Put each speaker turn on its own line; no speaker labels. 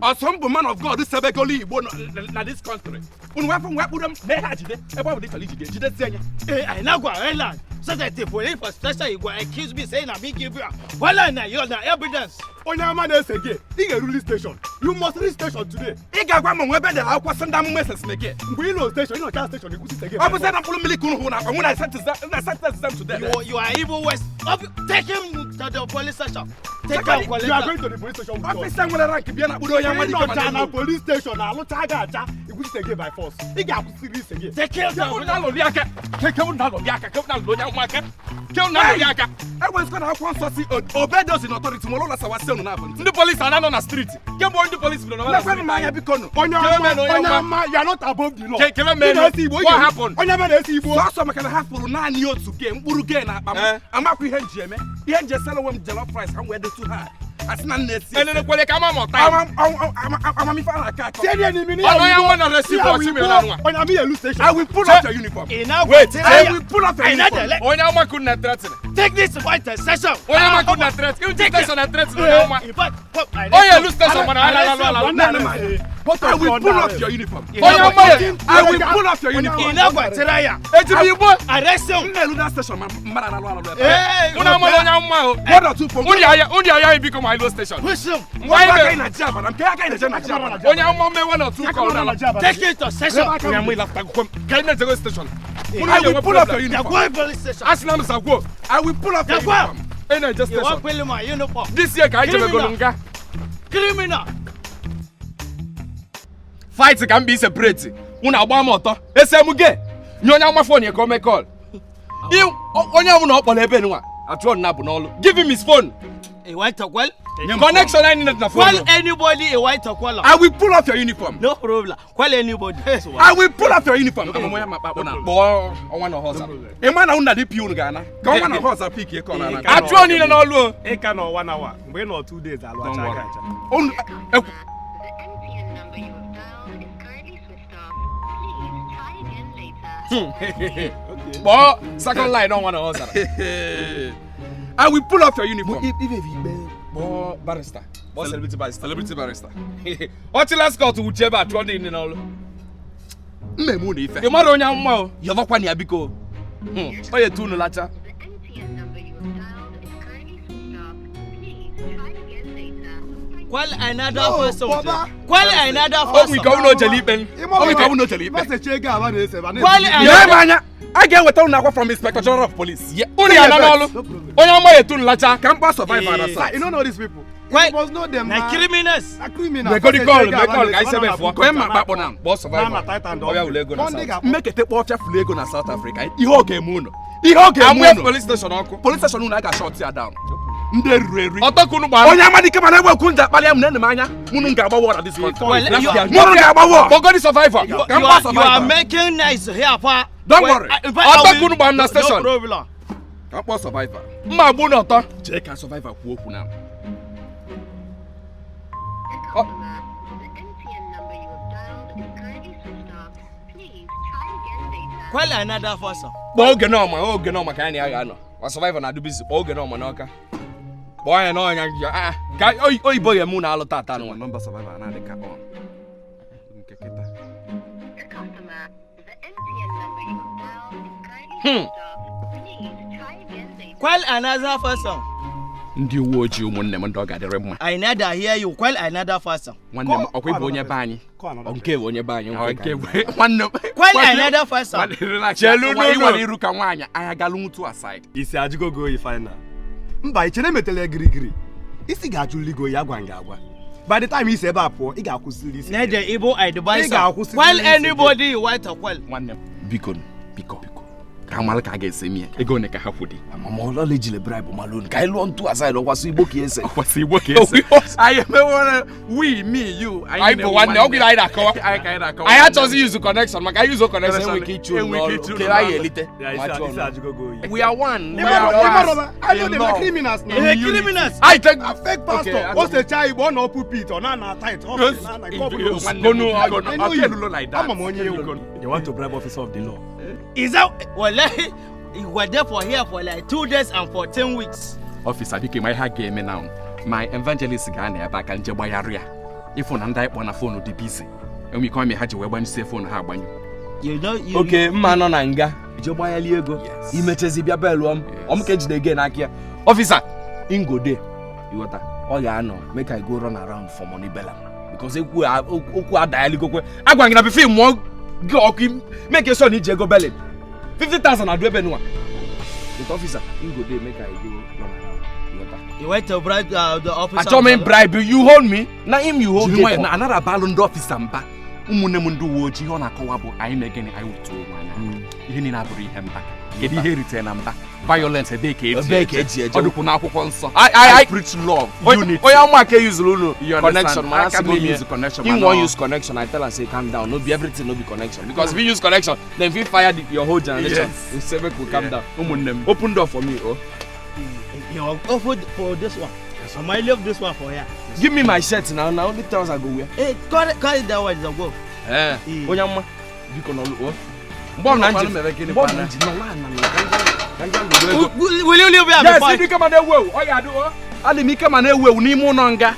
Ọsọ m bụ man of God sebegolu Igbo na this country. Unu wee fụ wee kpụrụ m na ihe a jide ebe ọ bụ dịchọrọ ijide jidesie anya.
Eh, I now go island so that the police for station you go accuse me say na me give you am. Wala na your na evidence.
Onye ama na-ese gị, ị ga-eruli station. You must reach station today.
Ị ga-agwa m nwe ebe edere akwụkwọ sị ndị amụma esesịrị gị.
Mgbe ị nọ station, ị nọcha station, ikwụsị ise gị.
Ọ bụ sị na mkpụrụ mmiri ka unu hụrụ na akpa mụ na sentence them to death.
You are even worse. Take him to the police station. Take him
You are
collect.
going to the police station with us.
Officer nwere rank bịa na kpụrụ onye
Ị
ama dike
nọcha na police station alụcha gị acha, ikwụsị ise gị by force. Ị ga-akwụsịrị ise gị.
Take him to
Kewu na-alụli aka. Kewu na-alụli aka. Kewu na-alụli onye amụma aka. Kewu na-alụli aka. Ewezụga na akwụkwọ nsọ si obey those in authority nwere ụlọ sawasị unu na-abụ ntị.
Ndị polisi ana nọ na street kemgbe ndị polisi bidoro nọwa na
Lekwanụ m
street.
Anya biko nụ.
Onye
Kebe
ama,
mere onye
onye
ama.
ama, you are not above the law.
Kebe
Ị
mere.
na-ese Igbo, ị
What happened?
Onye ama na-ese Igbo.
Sọsọ maka na ha fụrụ naanị otu gee mkpụrụ gee na akpa m.
Eh.
Amakwa ihe nji eme ihe nji esela onwe m jollof rice ka m wee dịtụ ha asị na m na-esi.
Elenekwele ka ama ma ọta.
Amamife a na-akọ akọ.
Tie nie n'imi
Ọnụ ya nwa na receive
Ihe
ọsị
awụ
mere
Igbo,
na nwa.
onye ama elu station.
I will pull off your uniform.
He now go
Wait,
I will pull off your
I know the
uniform.
Onye ama kun na threaten.
Take this white session.
Onye ama kun na threaten. Ndị station na threaten onye ama.
In fact, come, I
Onye elu station mana ala ala ala ala.
Nne m anya. I will pull off your uniform.
Onye ama ya.
I will pull off your uniform.
He now go try am.
Eji m Igbo.
Arrest him.
M na-elu na station ma mmadụ analụ alụ ebe a.
Hey,
Unu amala onye amụma ahụ.
One or two phone.
Unu aya biko ma elu station.
Push him.
Mgbe anyị
Aka
mere
ị na-eji abara m, ka aka ị na-eje na ji abara.
Onye amụma mee one or two call na ala.
Take him to session.
Onye ama ịlafta akwụkwọ m. Ka anyị na-ejego station. Unu
I will
ga-enwe
pull off your
problem.
They
uniform.
go police station.
Asị na m zagwo.
I will pull off your
Jaguar.
uniform.
Ị na-eje
You wan
station.
pull my uniform.
This year ka anyị jebegolu nga.
Criminal.
Fight ka m bụ separate unu agba m ọtọ ese m ge nye onye ama phone ya ka o mee call. Onye ọbụla ọ kpọrọ ebe nwa achụọ nna bụ n'ọlụ. Give him his phone.
He want to call.
Connection anyị niile dị na phone.
Call anybody he want to call.
I will pull off your uniform.
No problem. Call anybody.
I will pull off your uniform. Amam onye ma akpa na.
Kpọọ ọnwa na ọhọza.
Ị ma na unu na DP unu ga-ana. Ka ọnwa na họza pick eke ọ na-ana.
Achụọ niile n'ọlụ o.
Ị ka nọ one hour, mgbe ị nọ 2 days alụ acha
Don't
aka acha.
Unu
The MTN number you have dialed is currently switched off. Please try again later.
Kpọọ second line ọnwa na ọhọzara.
I will pull off your uniform.
Kpọọ barrister, kpọọ celebrity barrister, celebrity barrister ọchịla scott wuchi ebe a chụọ niile n'ọlụ.
Mmemme unu ife.
Ị mara onye amụma o yọvakwa na ya biko. Onye etu unu lacha.
The MTN number you have dialed is currently switched off. Please try again later. Thank
Call another
No,
person.
Baba.
Call another
O nwere ike ọ
person.
bụrụ na o jele ikpe.
O nwere ike ọ bụrụ na o jele ikpe.
Masechi ego aba na-ese ebe a na-ese.
Call
Lee m
another.
anya. A ga-eweta unu akwa from Inspector General of Police.
Unu ya na n'ọlụ onye ama ya etu unu lacha.
Ka m kpọọ survivor na
Sir,
site.
you no know these people.
Why?
You must know them
Na
na.
criminals.
Na criminal.
Megodi call, mee call ka anyị sebe fụọ.
Ka onye ma akpa akpọ na.
Kpọọ survivor.
Na tight and
Ọ bịa wule ego na
Monday
South.
ga-akpọ.
Mmekete kpọọ ọfịa fụlụ ego na South Africa. Ihe ọ ga-eme unu. Ihe ọ ga-eme
Amụọ
unu.
police station ọkụ.
Police station unu a ga-shut ya down. Ndị eriri eri.
Ọtọ ka unu gbara.
Onye amadike mana egbe okwu nje akpali m na m anya mụnụ m ga-agba war na this country.
Well, you are,
Mụnụ ga-agba war.
Kpọgodi survivor.
you,
Ka m
you
kpọọ
are, you are
survivor.
making nice here, pa.
Don't
Well,
worry.
in fact, I
Ọtọ
will-
ka unu gbara m na
No
station.
problem.
Ka m kpọọ survivor.
Mma agbu unu ọtọ.
Jee ka survivor kwuo okwu na.
The customer. The MTN number you have dialed is currently switched off. Please try again later.
Call another person.
Kpọọ oge n'ọma, oge n'ọma ka anyị na ya ga-anọ ma survivor na-adụ busy. Kpọọ oge n'ọma n'ọka, kpọọ ya n'ọnya ya ah, ka oyibo ya eme unu alụ tata nwa.
Nọmba survivor na-adị ka on. Nke kịta.
The customer. The MTN number you have dialed is currently switched off. Please try again later.
Call another person.
Ndị uwe ojii ụmụnne m ndị ọ ga-adịrị mma.
I neither hear you. Call another person.
Nwanne m ọkwa ịbụ onye be anyị.
Call another
Ọ nke bụ onye be anyị
Ọ
nke
nke
ka anyị.
bụ nwanne m.
Call another person.
Chelu n'ụlọ.
Ịwere iru ka nwaanyị anya galụ nwutu aside.
Isi ajụgo gị oyi final. Mba, ị chere metele girigiri. Isi ga-ajụli gị oyi, agwa gị agwa. By the time isi ebe a pụọ, ị ga-akwụsịrị isi.
Let the Igbo advisor.
Ị ga-akwụsị
Call
isi gị.
anybody you want to call.
Nwanne m biko biko biko ka amalụ ka a ga-esi eme ya. Ego one ka ha kwudi.
Amama ọlọla ejile bribe malụ ka anyị lụọ ntu aside ọkwasị igbo ka ese.
Ọkwasị Igbo ka esi. Anyị emewere we me you.
Anyị bụ nwanne, ọ gịnị anyị na-akọwa?
Anyị ka anyị na-akọwa.
Anyị achọzi yuzu connection maka yuzu connection enwe ike ịchụ unu
Enwe ike
n'ọrụ
ịchụ unu
kere anyị
n'ọrụ.
elite
Ya,
ma
isi
chụọ
isi
unu.
ajụgo gị oyi.
We are one. We
Ịmarọ-
are one.
ịmarọba, I know
In
them na
love.
criminals na.
Eh, criminals.
Anyị take
A fake pastor.
Okay,
O sechaa Igbo, ọ nọ pulpit, ọ na-ana tight, ọ na-ana nke ọ bụla.
Nwanne m,
Gonu-
biko,
I know
ọ
you.
kelulo like that.
Ama m onye ewu. You want to bribe officer of the law?
Is that wallahi? You were there for here for like 2 days and 14 weeks.
Officer biko ma ihe a ga-eme now. My evangelist ga-anọ ebe a ka nje gbagharị ya. Ịfụ na ndị anyị kpọ na phone dị busy. Enwe ike ọmị ha ji wee gbanyụsie phone ha agbanyụ.
You know you.
Oke mma nọ na nga je gbanyeli ego imechezi bịa belụọ m ọm ka ejide gị n'aka ya officer ingode ịghọta ọ ga-anọ make I go run around for money bella because okwu adayaligokwe agwa gị na before mụọ gị ọkụ make sure na iji ego belin 50,000 adụ ebe nwa. But officer ingode make I go run around, ịghọta.
You went to bribe the officer.
Achọ m bribe you hold me na him you hold
Jiri
me
nwayọọ na anara abalụ ndị officer mba. Ụmụnne m ndị uwe ojii, ihe ọ na-akọwa bụ anyị mee gịnị, anyị wutuo onwe anyị. Ihe niile abụrụ ihe mba. Kedu ihe eritere na mba? Violence ebee ka
Ebee ka eji eje?
Ọ dịkwu n'akwụkwọ nsọ.
I
preach love, unity.
Onye ọma ka use unu
You
connection
understand?
mana
Aka
asị
m
go me
use connection,
him
mana
wan use connection. I tell am say calm down, no be everything no be connection, because if you use connection then fit fire your whole generation.
Yes.
You say make we calm down.
Ụmụnne m.
Open door for me, oh.
You go for this one. I might leave this one for here.
Give me my shirt now, na only trouser I go wear.
Hey, carry that one. Go.
Eh,
Eh.
onye ọma biko nọlụ o mgbe ọbụla
Ọkwanụ
nji
mere gịnị
mgbe ọbụla
kwana?
nji nọlụ ana na ka nja lụrụ ego.
Will you leave here
Yes,
before?
ịdị ike ma na-ewu ewu ọ ga-adị o. Adị m ike ma na-ewu ewu n'ime ụlọ nga.